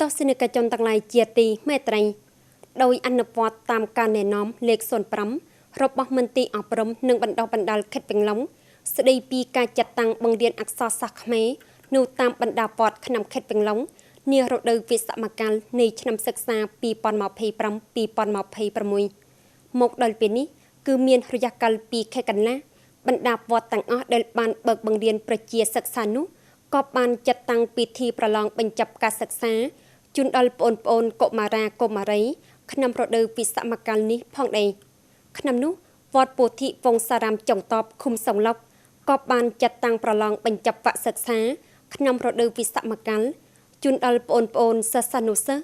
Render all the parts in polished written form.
ទស្សនិកជនទាំងឡាយជាទីមេត្រីដោយអនុវត្តតាមការណែនាំលេខ05របស់មន្ទីរអប់រំនិងបណ្ដុះបណ្ដាលខេត្តវៀងឡុងស្ដីពីការចាត់តាំងបង្រៀនអក្សរសាស្ត្រខ្មែរនៅតាមបណ្ដាវត្តក្នុងខេត្តវៀងឡុងនារដូវវិស្សមកាលនៃឆ្នាំសិក្សា2025-2026មកដល់ពេលនេះគឺមានរយៈកាល2ខែកន្លះបណ្ដាវត្តទាំងអស់ដែលបានបើកបង្រៀនប្រជាសិក្សានោះក៏បានចាត់តាំងពិធីប្រឡងបញ្ចប់ការសិក្សាជូនដល់ប្អូនប្អូនកុមារាកុមារីក្នុងរដូវវិស្សមកាលនេះផងដែរក្នុងនោះវត្តពោធិវង្សារាមចុងតបឃុំសង្លុកក៏បានចាត់តាំងប្រឡងបញ្ចប់វគ្គសិក្សាក្នុងរដូវវិស្សមកាលជូនដល់ប្អូនប្អូនសិស្សានុសិស្ស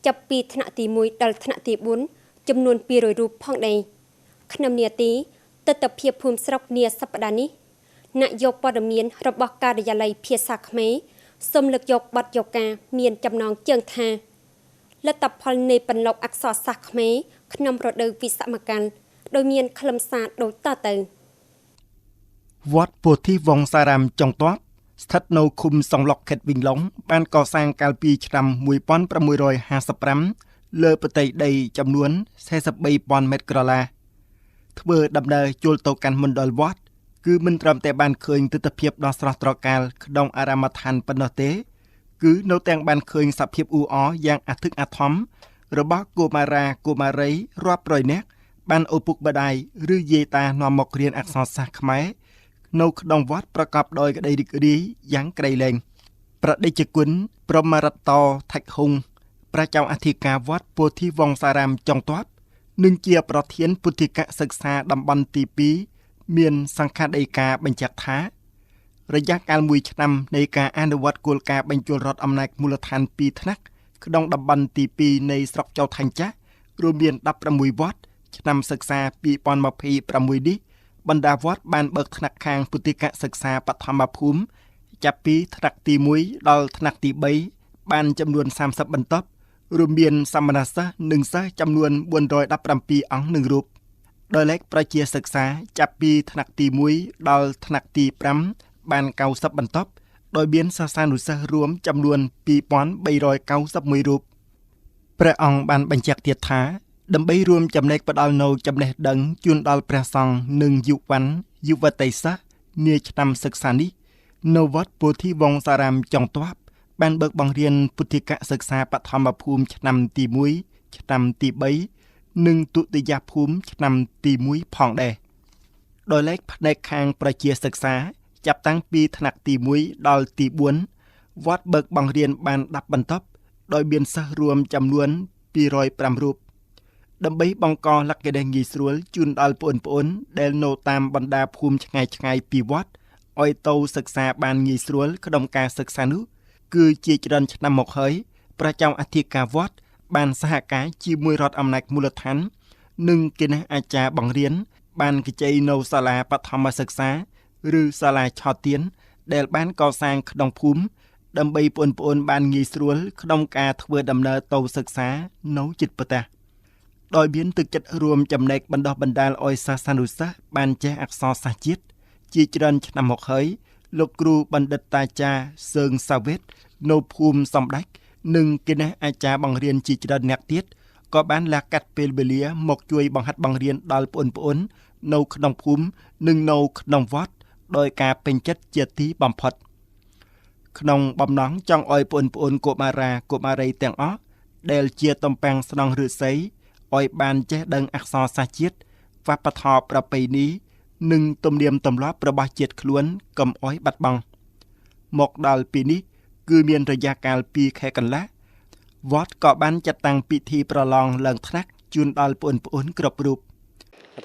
ចាប់ពីថ្នាក់ទី1ដល់ថ្នាក់ទី4ចំនួន200រូបផងដែរក្នុងនាទីទិដ្ឋភាពភូមិស្រុកនាសប្តាហ៍នេះអ្នកយកព័ត៌មានរបស់ការិយាល័យភាសាខ្មែរសូមលើកយកបទយកការមានចំណងជើងថាលទ្ធផលនៃបន្លកអក្សរសាស្ត្រខ្មែរក្នុងរដូវវិស្សមកាលដោយមានខ្លឹមសារដូចតទៅវត្តពោធិវង្សារាមចុងតបស្ថិតនៅឃុំសង្លុកខេត្តវិញឡុងបានកសាងកាលពីឆ្នាំ1655លើផ្ទៃដីចំនួន 43,000 ម៉ែត្រក្រឡាធ្វើដំណើរចូលទៅកាន់មណ្ឌលវត្តគឺមិនត្រឹមតែបានឃើញទិដ្ឋភាពដ៏ស្រស់ត្រកាលក្នុងអារាមដ្ឋានប៉ុណ្ណោះទេគឺនៅទាំងបានឃើញសភាពអ៊ូអរយ៉ាងអធិកអធមរបស់កុមារាកុមារីរាប់រយនាក់បានឪពុកម្ដាយឬយាយតានាំមករៀនអក្សរសាស្ត្រខ្មែរនៅក្នុងវត្តប្រកបដោយក្តីរីករាយយ៉ាងក្រៃលែងព្រះតេជគុណព្រហ្មរតោថៃហុងព្រះចៅអធិការវត្តពោធិវង្សារាមចុងទ័ពនិងជាប្រធានពុទ្ធិកសិក្សាតំបន់ទី2មានសង្ឃដីកាបញ្ជាក់ថារយៈកាល1ឆ្នាំនៃការអនុវត្តគោលការណ៍បញ្ចូលរដ្ឋអំណាចមូលដ្ឋាន2ថ្នាក់ក្នុងតំបន់ទី2នៃស្រុកចៅថាញ់ចាស់រួមមាន16វត្តឆ្នាំសិក្សា2026នេះបណ្ដាវត្តបានបើកថ្នាក់ខាងពុទ្ធិកសិក្សាបឋមភូមិចាប់ពីថ្នាក់ទី1ដល់ថ្នាក់ទី3បានចំនួន30បន្ទប់រួមមានសមណសិស្សនិងសិស្សចំនួន417អង្គនិងរូបដោយឡែកប្រជាសិក្សាចាប់ពីថ្នាក់ទី1ដល់ថ្នាក់ទី5បាន90បន្ទប់ដោយមានសិស្សានុសិស្សរួមចំនួន2391រូបព្រះអង្គបានបញ្ជាក់ទៀតថាដើម្បីរួមចំណែកផ្ដល់នូវចំណេះដឹងជូនដល់ព្រះសង្ឃនិងយុវ័នយុវតីសិស្សនាឆ្នាំសិក្សានេះនៅវត្តពោធិវង្សារាមចុងទ័ពបានបើកបង្រៀនពុទ្ធិកសិក្សាបឋមភូមិឆ្នាំទី1ឆ្នាំទី3និងទុតិយភូមិឆ្នាំទី1ផងដែរដោយឡែកផ្នែកខាងប្រជាសិក្សាចាប់តាំងពីថ្នាក់ទី1ដល់ទី4វត្តបើកបង្រៀនបាន10បន្ទប់ដោយមានសិស្សរួមចំនួន205រូបដើម្បីបង្កលក្ខណៈងាយស្រួលជូនដល់ប្អូនៗដែលនៅតាមបណ្ដាភូមិឆ្ងាយៗពីវត្តឲ្យទៅសិក្សាបានងាយស្រួលក្នុងការសិក្សានោះគឺជាច្រើនឆ្នាំមកហើយព្រះចៅអធិការវត្តបានសហការជាមួយរដ្ឋអំណាចមូលដ្ឋាននិងគណៈអាចារ្យបង្រៀនបានខ្ចីនៅសាលាបឋមសិក្សាឬសាលាឆទានដែលបានកសាងក្នុងភូមិដើម្បីប្អូនៗបានងាយស្រួលក្នុងការធ្វើដំណើរទៅសិក្សានៅជិតផ្ទះដោយមានទឹកចិត្តរួមចំណែកបណ្ដោះបណ្ដាលឲ្យសាស្ត្រានុសិស្សបានចេះអក្សរសាស្ត្រជាតិជាច្រើនឆ្នាំមកហើយលោកគ្រូបណ្ឌិតតាចាសឿងសាវេតនៅភូមិសម្ដេចនិងគណៈអាចារ្យបង្រៀនជាច្រើនអ្នកទៀតក៏បានលះកាត់ពេលវេលាមកជួយបង្ហាត់បង្រៀនដល់ប្អូនៗនៅក្នុងភូមិនិងនៅក្នុងវត្តដោយការពេញចិត្តជាទីបំផុតក្នុងបំណងចង់ឲ្យប្អូនៗកុមារាកុមារីទាំងអស់ដែលជាតំពាំងស្នងឫស្សីឲ្យបានចេះដឹងអក្សរសាស្ត្រជាតិវប្បធម៌ប្រពៃណីនិងទំនៀមទម្លាប់របស់ជាតិខ្លួនកុំឲ្យបាត់បង់មកដល់ពេលនេះគឺមានរយៈកាល2ខែកន្លះវត្តក៏បានចាត់តាំងពិធីប្រឡងឡើងថ្នាក់ជូនដល់ប្អូនៗគ្រប់រូប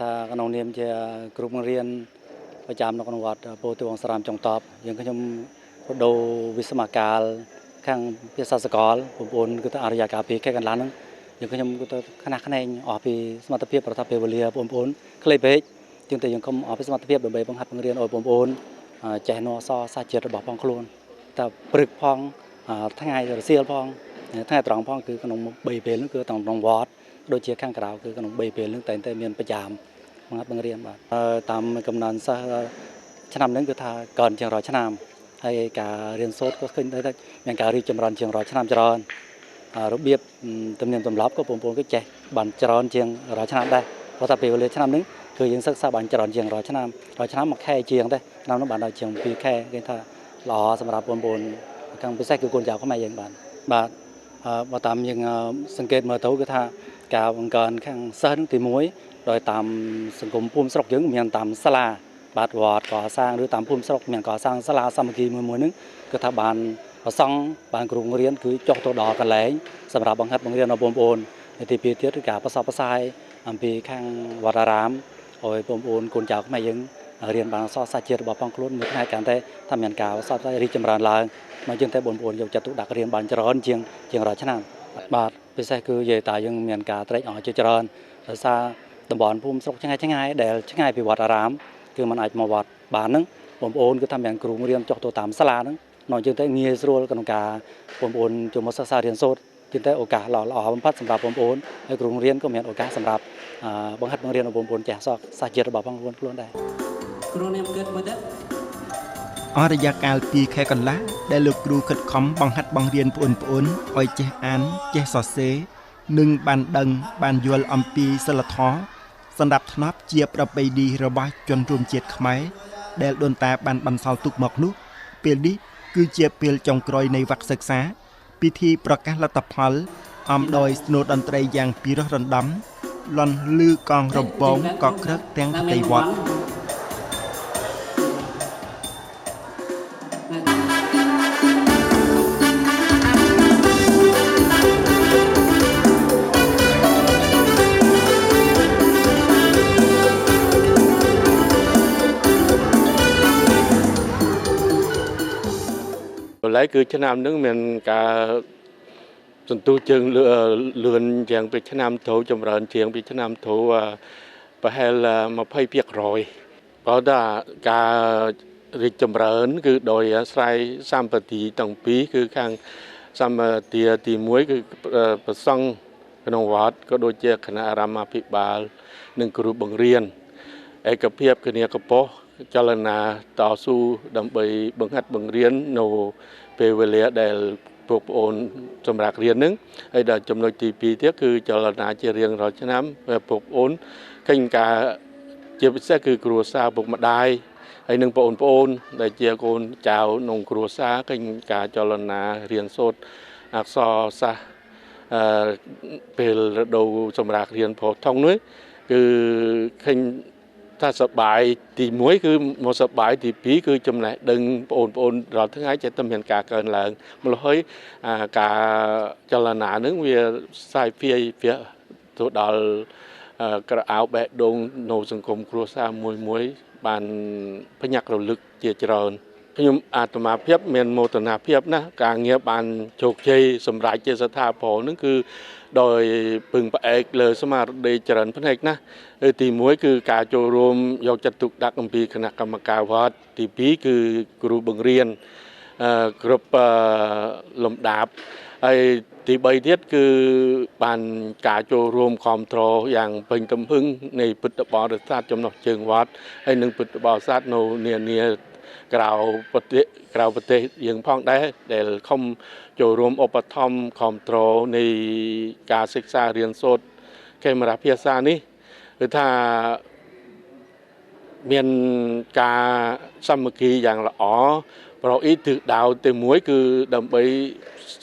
ថាក្នុងនាមជាគ្រូបង្រៀនប្រចាំនៅក្នុងវត្តពោធិវង្សារាមចុងតបយើងខ្ញុំរដូវវិស្សមកាលខាងភាសាសកលបងប្អូនគឺថាអរិយាកាល2ខែកន្លះហ្នឹងយើងខ្ញុំគឺទៅខ្នះខ្នែងអស់ពីសមត្ថភាពប្រថាពេលវេលាបងប្អូនខ្លីពេកជាងតែយើងខំអស់ពីសមត្ថភាពដើម្បីបង្ហាត់បង្រៀនឲ្យបងប្អូនចេះនូវអក្សរសាស្ត្រជាតិរបស់ផងខ្លួនតែព្រឹកផងថ្ងៃរសៀលផងថ្ងៃត្រង់ផងគឺក្នុង3ពេលហ្នឹងគឺក្នុងវត្តដូចជាខាងក្រៅគឺក្នុង3ពេលហ្នឹងតែងតែមានប្រចាំបង្ហាត់បង្រៀនបាទតាមកំណើនសិស្សឆ្នាំហ្នឹងគឺថាកើនជាងរាល់ឆ្នាំហើយការរៀនសូត្រក៏ឃើញថាមានការរីកចម្រើនជាងរាល់ឆ្នាំច្រើន របៀបទំនៀមទម្លាប់ក៏បងប្អូនក៏ចេះបានច្រើនជាងរាល់ឆ្នាំដែរព្រោះថាពេលវេលាឆ្នាំនេះគឺយើងសិក្សាបានច្រើនជាងរាល់ឆ្នាំរាល់ឆ្នាំមួយខែជាងទេឆ្នាំនោះបានដល់ជាង2ខែគេថាល្អសម្រាប់បងប្អូនខាងពិសេសគឺកូនចៅខ្មែរយើងបានបាទបើតាមយើងសង្កេតមើលទៅគឺថាការបង្កើនខាងសិស្សនឹងទី1ដោយតាមសង្គមភូមិស្រុកយើងមានតាមសាលាបាទវត្តកសាងឬតាមភូមិស្រុកមានកសាងសាលាសាមគ្គីមួយមួយហ្នឹងគឺថាបានប្រសង់បានគ្រូបង្រៀនគឺចុះទៅដល់កន្លែងសម្រាប់បង្ហាត់បង្រៀនដល់បងប្អូនទី2ទៀតគឺការផ្សព្វផ្សាយអំពីខាងវត្តអារាមឲ្យបងប្អូនកូនចៅខ្មែរយើងរៀនបានអក្សរសាស្ត្រជាតិរបស់ផងខ្លួនមួយថ្ងៃកាន់តែថាមានការផ្សព្វផ្សាយរីកចម្រើនឡើងមកជាងតែបងប្អូនយកចិត្តទុកដាក់រៀនបានច្រើនជាងរាល់ឆ្នាំបាទពិសេសគឺយាយតាយើងមានការត្រេកអរជាច្រើនដោយសារតំបន់ភូមិស្រុកឆ្ងាយឆ្ងាយដែលឆ្ងាយពីវត្តអារាមគឺมันអាចមកវត្តបានហ្នឹងបងប្អូនគឺថាមានគ្រូរៀនចុះទៅតាមសាលាហ្នឹងនោះជាងតែងាយស្រួលក្នុងការបងប្អូនចូលមកសិក្សារៀនសូត្រជាងតែឱកាសល្អបំផុតសម្រាប់បងប្អូនហើយគ្រូរៀនក៏មានឱកាសសម្រាប់បង្ហាត់បង្រៀនដល់បងប្អូនចេះអក្សរសាស្ត្រជាតិរបស់បងប្អូនខ្លួនដែរគ្រូនាមគិតមើលទៅអស់រយៈកាល2ខែកន្លះដែលលោកគ្រូខិតខំបង្ហាត់បង្រៀនប្អូនប្អូនឲ្យចេះអានចេះសរសេរនិងបានដឹងបានយល់អំពីសិលធម៌សម្រាប់ធ្នាប់ជាប្រពៃណីរបស់ជនរួមជាតិខ្មែរដែលដូនតាបានបន្សល់ទុកមកនោះពេលនេះគឺជាពេលចុងក្រោយនៃវគ្គសិក្សាពិធីប្រកាសលទ្ធផលអំដោយស្នូតន្ត្រីយ៉ាងពីរោះរណ្ដំលន់លឺកងរំពងក៏ក្រឹកទាំងផ្ទៃវត្តឡែកគឺឆ្នាំនឹងមានការសន្ទុះជើងលឿនជាងពីឆ្នាំទៅចម្រើនជាងពីឆ្នាំទៅប្រហែល 20% បើថាការរីកចម្រើនគឺដោយអាស្រ័យសម្បត្តិទាំងពីរគឺខាងសម្បត្តិទី1គឺប្រសង់ក្នុងវត្តក៏ដូចជាគណៈអារាមាភិបាលនិងគ្រូបង្រៀនឯកភាពគ្នាកពស់ចលនាតស៊ូដើម្បីបង្ហាត់បង្រៀននៅពេលវេលាដែលពួកប្អូនសម្រាប់រៀននឹងហើយដល់ចំណុចទី2ទៀតគឺចលនាជារៀងរាល់ឆ្នាំពួកប្អូនឃើញការជាពិសេសគឺគ្រួសារពុកម្ដាយហើយនឹងប្អូនប្អូនដែលជាកូនចៅក្នុងគ្រួសារឃើញការចលនារៀនសូត្រអក្សរសាស្ត្រពេលរដូវសម្រាប់រៀនប្រុសថងនោះគឺឃើញថាសបាយទី1គឺមកសបាយទី2គឺចំណេះដឹងបងប្អូនរាល់ថ្ងៃចេះតែមានការកើនឡើងម្ល៉េះហើយការចលនានឹងវាផ្សាយភាយវាទៅដល់ក្រអៅបេះដូងនៅសង្គមគ្រួសារមួយមួយបានភ្ញាក់រលឹកជាច្រើនខ្ញុំអាត្មាភាពមានមោទនភាពណាស់ការងារបានជោគជ័យសម្រាប់ជាស្ថាពរនឹងគឺដោយពឹងផ្អែកលើស្មារតីច្រើនផ្នែកណាស់ទី1គឺការចូលរួមយកចិត្តទុកដាក់អំពីគណៈកម្មការវត្តទី2គឺគ្រូបង្រៀនគ្រប់លំដាប់ហើយទី3ទៀតគឺបានការចូលរួមគ្រប់គ្រងយ៉ាងពេញទំហឹងនៃពុទ្ធបរិស័ទចំណុះជើងវត្តហើយនិងពុទ្ធបរិស័ទនៅនានាក្រៅប្រទេសយើងផងដែរដែលខំចូលរួមឧបត្ថម្ភគ្រប់គ្រងនៃការសិក្សារៀនសូត្រខេមរភាសានេះគឺថាមានការសាមគ្គីយ៉ាងល្អប្រអ៊ីទិសដៅទី1គឺដើម្បី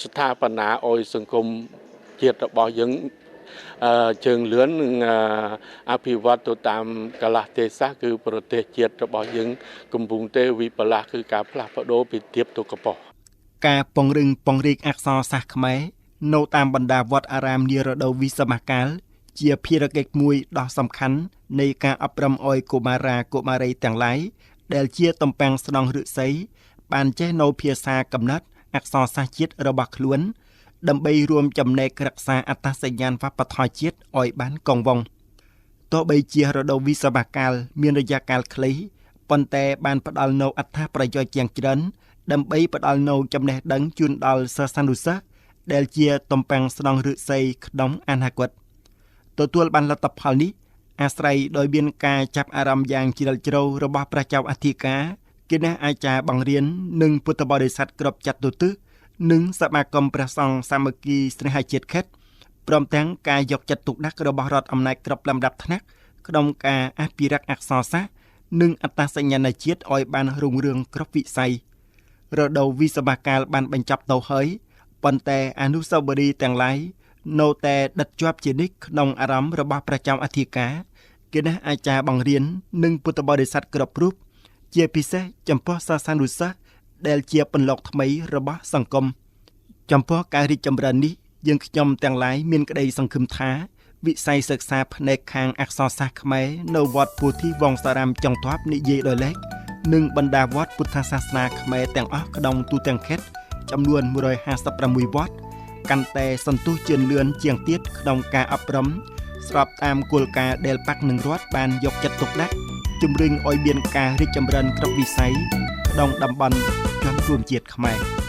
ស្ថាបនាឲ្យសង្គមជាតិរបស់យើងជើងលឿននឹងអភិវឌ្ឍទៅតាមកលៈទេសៈគឺប្រទេសជាតិរបស់យើងកំពុងតែវិបលាសគឺការផ្លាស់ប្ដូរពីទាបទៅខ្ពស់ការពង្រឹងពង្រីកអក្សរសាស្ត្រខ្មែរនៅតាមបណ្ដាវត្តអារាមនារដូវវិស្សមកាលជាភារកិច្ចមួយដ៏សំខាន់នៃការអប់រំឲ្យកុមារាកុមារីទាំងឡាយដែលជាតំពាំងស្នងឫស្សីបានចេះនៅភាសាកំណត់អក្សរសាស្ត្រជាតិរបស់ខ្លួនដើម្បីរួមចំណែករក្សាអត្តសញ្ញាណវប្បធម៌ជាតិឲ្យបានគង់វង្សទោះបីជារដូវវិស្សមកាលមានរយៈកាលខ្លីប៉ុន្តែបានផ្ដល់នូវអត្ថប្រយោជន៍យ៉ាងច្រើនដើម្បីផ្ដល់នូវចំណេះដឹងជូនដល់សិស្សានុសិស្សដែលជាតំពាំងស្នងឫស្សីក្នុងអនាគតទទួលបានលទ្ធផលនេះអាស្រ័យដោយមានការចាប់អារម្មណ៍យ៉ាងជ្រាលជ្រៅរបស់ព្រះចៅអធិការគណៈអាចារ្យបង្រៀននិងពុទ្ធបរិស័ទគ្រប់ចាត់ទុទិស និងសមាគមព្រះសង្ឃសាមគ្គីស្នេហាជាតិខេត្តព្រមទាំងការយកចិត្តទុកដាក់របស់រដ្ឋអំណាចគ្រប់លំដាប់ថ្នាក់ក្នុងការអភិរក្សអក្សរសាស្ត្រនិងអត្តសញ្ញាណជាតិឲ្យបានរុងរឿងគ្រប់វិស័យរដូវវិស្វកាលបានបញ្ចប់ទៅហើយប៉ុន្តែអនុស្សាវរីយ៍ទាំងឡាយនៅតែដិតជាប់ជានិច្ចក្នុងអារម្មណ៍របស់ព្រះចៅអធិការគណៈអាចារ្យបង្រៀននិងពុទ្ធបរិស័ទគ្រប់រូបជាពិសេសចំពោះសាសនានុសិស្សដែលជាពន្លកថ្មីរបស់សង្គមចំពោះការរីកចម្រើននេះយើងខ្ញុំទាំងឡាយមានក្តីសង្ឃឹមថាវិស័យសិក្សាផ្នែកខាងអក្សរសាស្ត្រខ្មែរនៅវត្តពោធិវង្សារាមចុងទ័ពនិយាយដោយឡែកនិងបណ្ដាវត្តពុទ្ធសាសនាខ្មែរទាំងអស់ក្នុងទូទាំងខេត្តចំនួន156វត្តកាន់តែសន្ទុះជឿនលឿនជាងទៀតក្នុងការអប់រំស្របតាមគោលការណ៍ដែលបក្សនឹងរដ្ឋបានយកចិត្តទុកដាក់ជំរុញឲ្យមានការរីកចម្រើនគ្រប់វិស័យក្នុងតំបន់ជនរួមជាតិខ្មែរ។